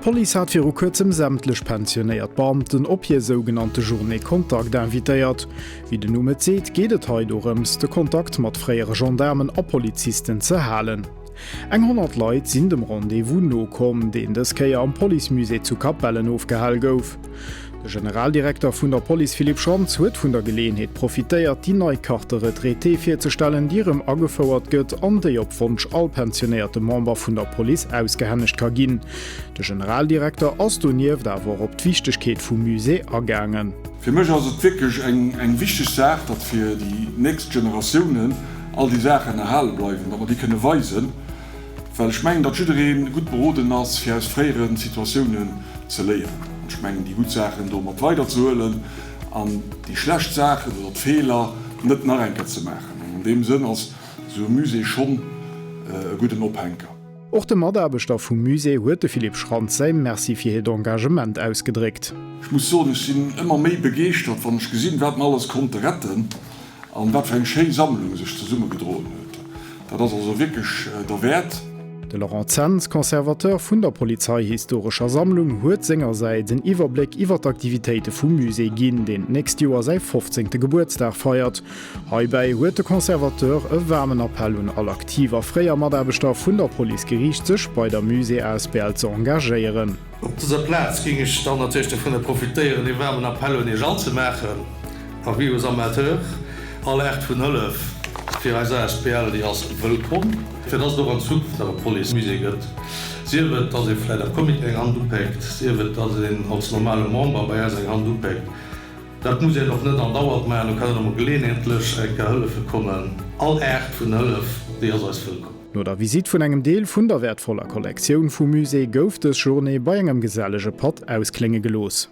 D'Police hat viru kuerzem sämtlech pensionéiert Beamten op hir sougenannte Journée Contact invitéiert. Wéi den Numm et seet, geet et hei dorëms, de Kontakt mat fréiere Gendaarmen a Polizisten ze halen. Eng 100 Leit sinn dem Rendez-vous nokomm, deen dës Kéier am Policemusée zu Capellen ofgehal gouf. De Generaldirekter vun der Police Philippe Schrantz huet vun der Geleeënheet profitéiert, déi nei Carte retraité virzestellen, déi erëm agefouert gëtt an déi op Wonsch all pensionéierte Member vun der Police ausgehännegt ka ginn. De Generaldirekter ass donieft awer och op d'Wichtegkeet vum Musée agaangen. Fir mech ass et wierklech eng wichteg Saach, datt fir déi nächst Generatiounen all déi Saachen erhale bleiwen, datt mer déi kënne weisen. Well ech mengen, datt jidderee gutt beroden ass, fir aus fréiere Situatiounen ze léieren. An ech mengen, déi gutt Saachen do mat weiderzehuelen an déi schlecht Saachen oder d'Feeler net nach eng Kéier ze maachen. An an deem Sënn ass esou e Musée schonn e gudden Ophänker. Och de Mataarbechter vum Musée huet de Philippe Schrantz säi Merci fir hiert Engagement ausgedréckt. Ech muss soen, ech sinn ëmmer méi begeeschtert, wann ech gesinn, wat mer alles konnte retten an wat fir eng schéi Sammlung sech zesummegedroen huet. Dat ass also wierklech derwäert. De Laurent Zens, Conservateur vun der Polizeihistorescher Sammlung, huet sengersäits en Iwwerbléck iwwer d'Aktivitéite vum Musée ginn, deen d'nächst Joer säi 15. Gebuertsdag feiert. Heibäi huet de Conservateur e waarmen Appell un all aktiv a fréier Mataarbechter vun der Police geriicht, sech bei der Musée asbl ze engagéieren. Op dëser Plaz géing ech dann natierlech dovunner profitéieren, ee waarmen Appell un Iech all ze maachen. Avis aux amateurs, All Aart vun Hëllef fir eis asbl, déi ass wëllkomm, fir dass et och an Zukunft nach e Police-Musée gëtt. Sief et, dass ee vläit am Comité eng Hand upäkt, sief et, dass een als normale Member bei eis eng Hand upäkt. Dat muss een och net andauernd maachen, do kann een och mol geleeënheetlech eng Kéier hëllefe kommen. All Aart vun Hëllef, déi ass eis wëllkomm. No der Visitt vun engem Deel vun der wäertvoller Kollektioun vum Musée gouf dës Journée bei engem gesellege Patt ausklénge gelooss.